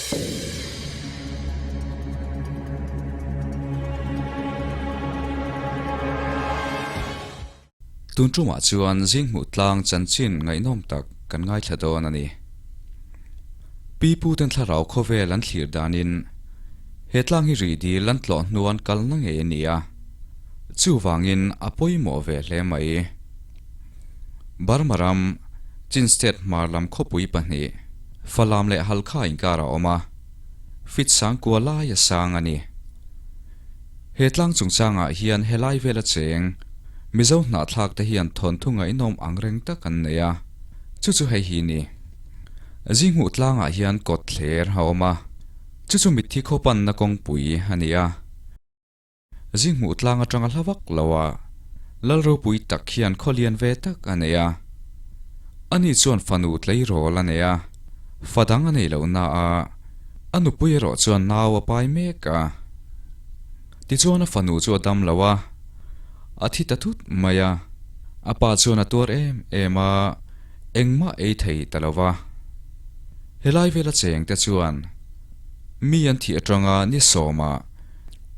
Tun tumah chuan zing hmuh tlang chanchin ngaihnawm tak kan ngaithla dawn a ni. Pi Pu ten thlarau khawvel an thlir danin he tlang hi rih dil an tlawh hnu an kalna ngei a ni a, chuvangin a pawimawh ve hle mai. Burma ram, Chin State hmar lam khawpui pahnih, Falam leh Halkha inkar a awm a, fit sang kua lai a sang a ni. He tlang chungchangah hian helai vela cheng Mizo hnahthlak te hian thawnthu ngaihnawm ang reng tak an nei a, chu chu hei hi ni. Zinghuh tlangah hian kawt thler a awm a, chu chu mitthi khaw panna kawngpui a ni a. Zinghuh tlang atanga hla vak lo a, lal ropui tak hian khaw lian ve tak a nei a. Ani chuan fanu tleirawl a nei a, fa dang a nei lo na a, a nupui erawh chuan nau a pai mek a. Tichuan a fanu chu a dam lo a, a thi ta thut mai a. A pa chuan a tuar em em a, engmah ei thei ta lo va. Helai vela cheng te chuan mi an thih atanga ni sawmah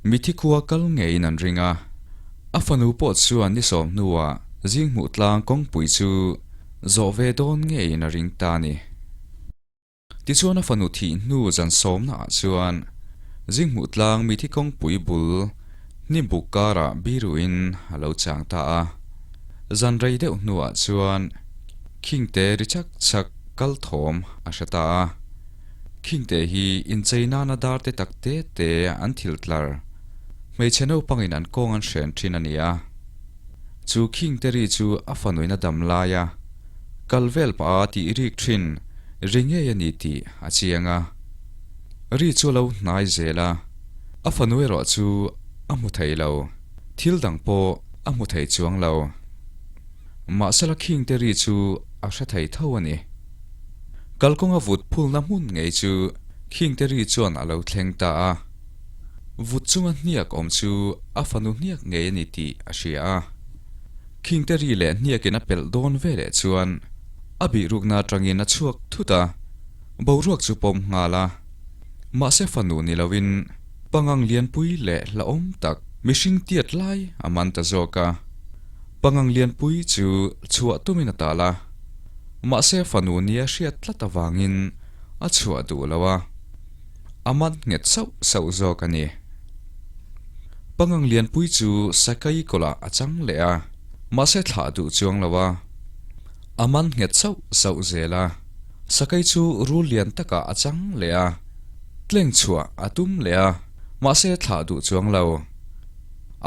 mithi khua kal ngeiin an ring a. A fanu pawh chuan ni sawm hnuah zing hmuh tlang kawngpui chu zawh ve dawn ngeiin a ring ta a ni. Tichuan a fanu thih hnu zan sawmna ah chuan Zinghmuh tlang mithi kawngpui bul hnimbuk karah biruin a lo chang ta a. Zan rei deuh hnuah chuan Khingte ri chak chak kal thawm a hre ta a. Khingte hi inchei nana dar te tak te te an thil tlar hmeichhe naupangin an kawng an hren thin a ni a. Chu Khingte ri chu a fanuin a dam lai a. Kal vel pah a tih rik thin ri ngei a ni tih a chiang a. Ri chu a lo hnai zel a, a fanu erawh chu a hmu thei lo, thil dang pawh a hmu thei chuang lo. Mahsela khingte ri chu a hre thei tho a ni. Kalkawnga vut phulna hmun ngei chu khingte ri chuan a lo thleng ta a. Vut chunga hniak awm chu a fanu hniak ngei a ni tih a hria a. Khingte ri leh hniakin a pelh dawn ve leh chuan a bihrukna atangin a chhuak thut a, boruak chu pawm nghal a. Mahse fanu ni loin pangang lianpui leh hlauhawm tak mihring tiat lai a man ta zawk a. Pangang lianpui chu chhuah tumin a tal a, mahse fanu nia hriat tlat avangin a chhuah duh lo a, a man nghet sauh sauh zawk a ni. Pangang lianpui chu Sakai kawlah a chang leh a, mahse thlah duh chuang lo a. A man nghet sauh sauh zel a, Sakai chu rul lian takah a chang leh a, tleng chhuah a tum leh a, mahse thlah duh chuang lo.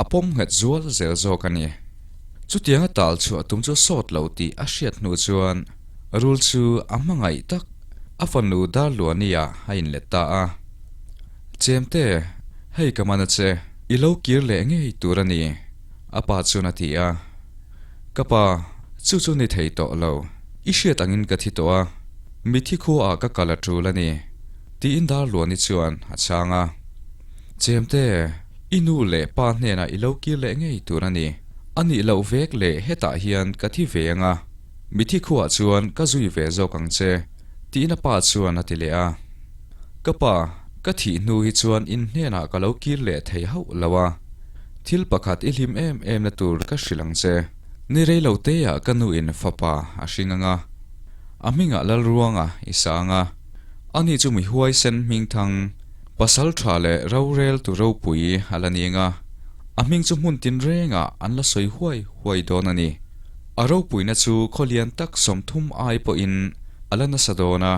A pawm nghet zual zel zawk a ni. Chutianga tal chhuah tum chu sawt lo tih a hriat hnu chuan rul chu a hmangaih tak a fanu Darluani-ah a inlet ta a. Chemte, hei ka man a che, i lo kir leh ngei tur a ni, a pa chuan a ti a. Ka pa, chu chu ni thei tawh lo, i hriat angin ka thi tawh a, mithi khuaah ka kal a tul a ni, tiin Darluani chuan a chhang a. Chemte, i nu leh pa hnenah i lo kir leh ngei tur a ni, a nih loh vek leh hetah hian ka thi ve ang a, mithi khuaah chuan ka zui ve zawk ang che, tiin a pa chuan a ti leh a. Ka pa, ka thih hnu hi chuan in hnenah ka lo kir leh thei hauh lo a. Thil pakhat i hlim em em na tur ka hrilh ang che. Ni rei lo teah ka nu in fapa a hring ang a. A hmingah Lalruanga i sang a. Ani chu mi huaisen hmingthang, pasal tha leh rorel tu ropui a la ning a. A hming chu hmun tinrengah an la sawi huai huai dawn a ni. A ropuina chu khawlian tak 30 ai pawhin a la nasa dawn a.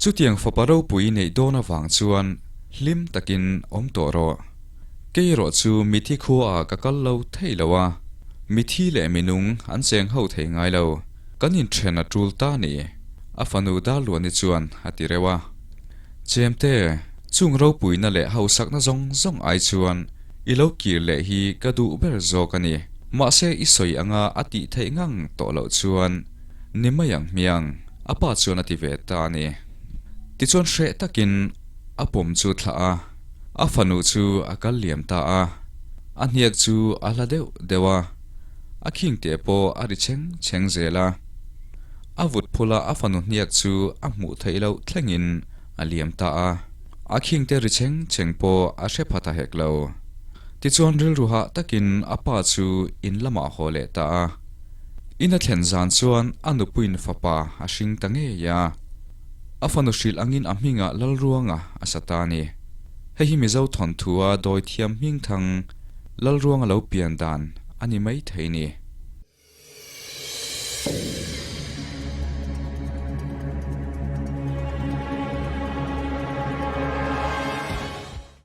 Chutiang fapa ropui neih dawn avang chuan hlim takin awm tawh rawh. Kei erawh chu mithi khuaah ka kal lo thei lo a, mithi leh minung an cheng ho thei ngai lo. Kan inthen a tul ta ni, a fanu Darluani chuan a ti reuh a. Chemte, chung ropuina leh hausakna zawng zawng ai chuan i lo kir leh hi ka duh ber zawk a ni. Mahse i sawi anga a tih theih ngang tawh loh chuan ni mai ang hmiang. A pa chuan a ti ve ta a ni. Tichuan hreh takin a pawm chu thlah a, a fanu chu a kal liam ta a. A hniak chu a hla deuh deuh a, a khingte pawh a ri chheng chheng zel a. A vut phula a fanu hniak chu a hmuh theih loh thlengin a liam ta a. A khingte ri cheng cheng pawh a hre pha ta hek lo. Tichuan rilru hah takin a pa chu in lamah haw leh ta a. In a thlen zan chuan a nupuiin fapa a hring ta ngei a. A fanu hrilh angin a hmingah Lalruanga a sa ta a ni. Hei hi Mizo thawnthua dawithiam hmingthang Lalruanga lo pian dan a ni mai thei ni.